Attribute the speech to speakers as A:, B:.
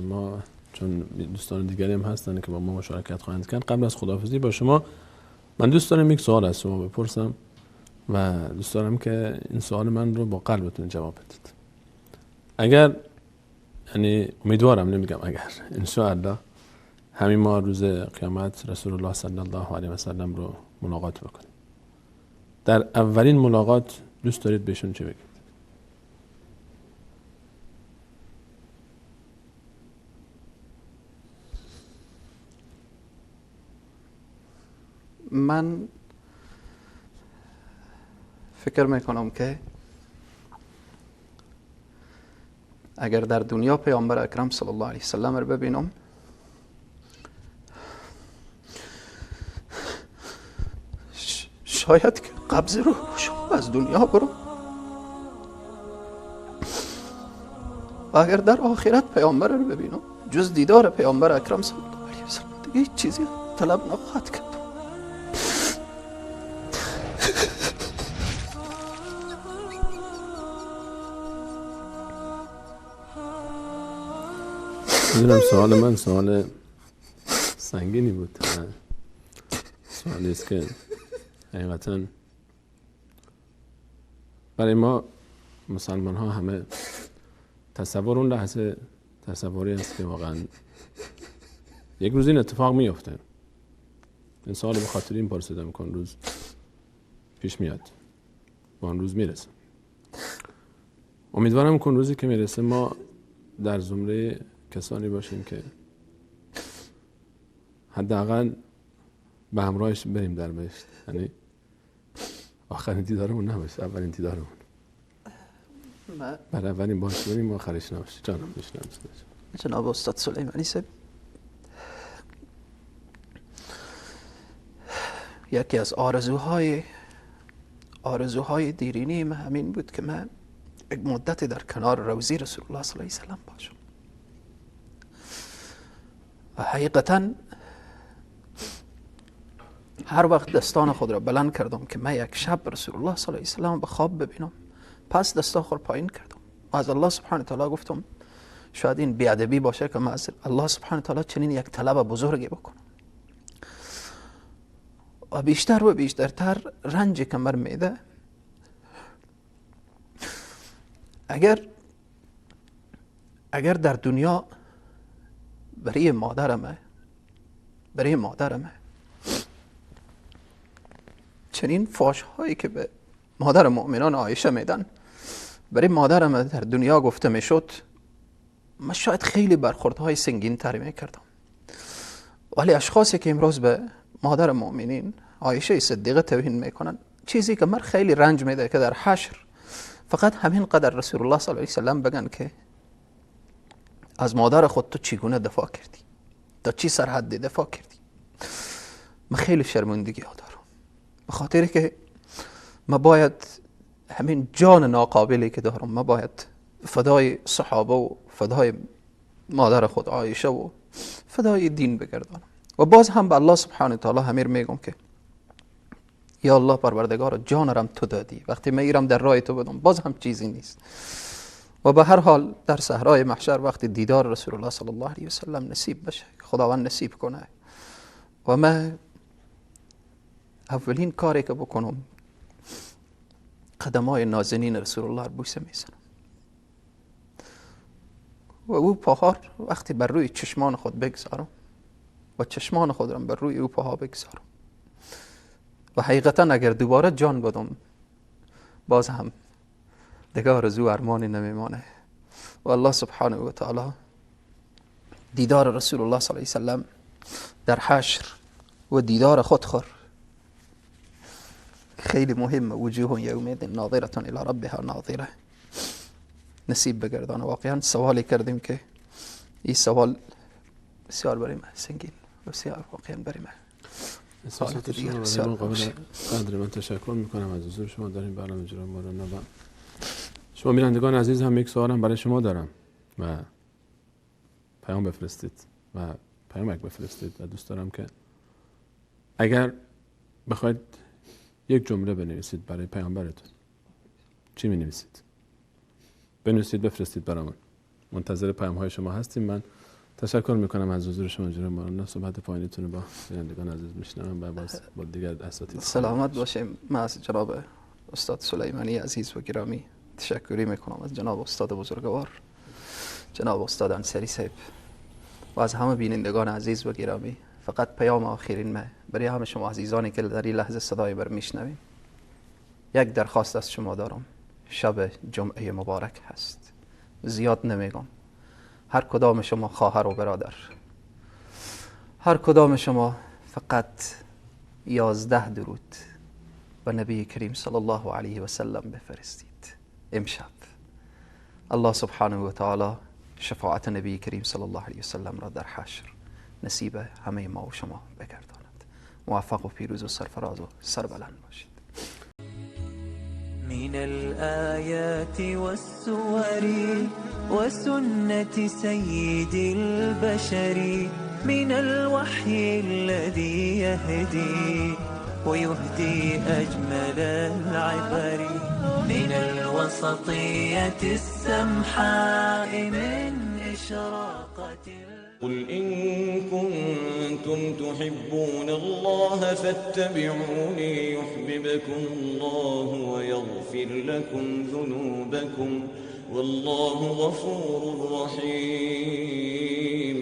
A: ما چون دوستان دیگری هم هستن که با ما مشارکت خواهند کرد، قبل از خداحافظی با شما من دوست دارم یک سوال از شما بپرسم و دوست دارم که این سوال من رو با قلبتون جواب بدید. اگر، یعنی امیدوارم، نمیگم اگر، انشاءالله همین ما روز قیامت رسول الله صلی الله علیه و سلم رو ملاقات بکنیم، در اولین ملاقات دوست دارید بهشون چه بگید؟
B: من فکر میکنم که اگر در دنیا پیامبر اکرم صلی الله علیه وسلم رو ببینم، شاید که قبض روح باشم از دنیا برم، و اگر در آخرت پیامبر رو ببینم، جز دیدار پیامبر اکرم صلی الله علیه وسلم دیگه هیچ چیزی طلب نخواهد کرد.
A: میدونم سوال من سوال سنگینی بود، سوالی است که حقیقتاً برای ما مسلمان ها همه تصور اون لحظه تصوری است که واقعا یک روز این اتفاق میفته. این سوال به خاطر این پرسیدم که اون روز پیش میاد و اون روز میرسه. امیدوارم که اون روزی که میرسه ما در زمره کسانی باشیم که حداقل به همراهش بریم در بهشت، یعنی آخرین دیدارمون نباشه، اولین دیدارمون. برای اولین باش بریم، آخرش نباشه. جانم میشنم.
B: جناب استاد سلیمانی صاحب، یکی از آرزوهای دیرینی من همین بود که من یک مدت در کنار روضه رسول الله صلی الله علیه و سلم باشم. و حقیقتا هر وقت دستان خود را بلند کردم که من یک شب رسول الله صلی الله علیه و سلم به خواب ببینم، پس دستان خود پایین کردم و از الله سبحانه تعالی گفتم شاید این بی‌ادبی باشه که من از الله سبحانه تعالی چنین یک طلب بزرگی بکنم. و بیشتر و بیشترتر رنج کمر میده. اگر در دنیا برای مادرمه چنین فاش هایی که به مادر مؤمنان عایشه میدن برای مادرم در دنیا گفته میشد، من شاید خیلی برخوردهای سنگین تر میکردم. ولی اشخاصی که امروز به مادر مؤمنین عایشه صدیقه توهین میکنن، چیزی که من خیلی رنج میده که در حشر فقط همین قدر رسول الله صلی الله علیه و سلم بگن که از مادر خود تو چگونه دفاع کردی، تا چی سرحد دفاع کردی. من خیلی شرمندگی ها دارم، به خاطر که ما باید همین جان ناقابلی که دارم، ما باید فدای صحابه و فدای مادر خود عایشه و فدای دین بگردانم. و باز هم به الله سبحانه تعالی همیر میگم که یا الله پروردگار، جانم تو دادی، وقتی من ایرم در راه تو بدم باز هم چیزی نیست. و به هر حال در صحرای محشر وقتی دیدار رسول الله صلی الله علیه و سلم نصیب بشه، خداوند نصیب کنه، و من اولین کاری که بکنم قدمای نازنین رسول الله رو بوسه میزنم و او پاها وقتی بر روی چشمان خود بگذارم و چشمان خود را بر روی او پاها بگذارم و حقیقتا اگر دوباره جان بدم باز هم دیگه آرزو ارمانی نمیمانه. و الله سبحانه و تعالی دیدار رسول الله صلی الله علیه و سلم در حشر و دیدار خود خور خیلی مهمه. وجوه یومئذ ناظرة الی ربها ناظره نصیب بگردانه. واقعا سوالی کردیم که این سوال بسیار برای من سنگین، بسیار واقعا برای من
A: احساسات شما قابل قدر. من تشکر میکنم از حضور شما در این برنامه جناب مولانا. و شما بینندگان عزیز هم یک سوالم برای شما دارم و پیام بفرستید و پیامک بفرستید و دوست دارم که اگر بخواید یک جمله بنویسید برای پیامبرتون، چی می نویسید؟ بنویسید بفرستید برامون. منتظر پیام های شما هستیم. من تشکر میکنم از حضور شما جناب مولانا. صحبت پایینیتون رو با بینندگان عزیز میشنوم و باز با دیگر اساتید.
B: سلامت باشیم. من از جناب استاد سلیمانی عزیز و گرامی تشکری میکنم، از جناب استاد بزرگوار، جناب استاد انصاری صاحب و از همه بینندگان عزیز و گرامی. فقط پیام آخرین من برای همه شما عزیزانی که در این لحظه صدای بر میشنویم، یک درخواست از شما دارم. شب جمعه مبارک هست، زیاد نمیگم. هر کدام شما خواهر و برادر، هر کدام شما فقط 11 درود به نبی کریم صلی الله علیه و سلم بفرستید امشب. الله سبحانه و تعالی شفاعت نبی کریم صلی الله علیه و سلم را در حشر نصیب همه ما و شما بگرداند. موفق و پیروز و سرفراز و سربلند باشید.
C: من الآيات والسور وسنة سيد البشر، من الوحي الذي يهدي ويهدي أجمل العبر، من الوسطية السمحاء، من إشراقة.
D: قل إن كنتم تحبون الله فاتبعوني يحببكم الله ويغفر لكم ذنوبكم والله غفور رحيم.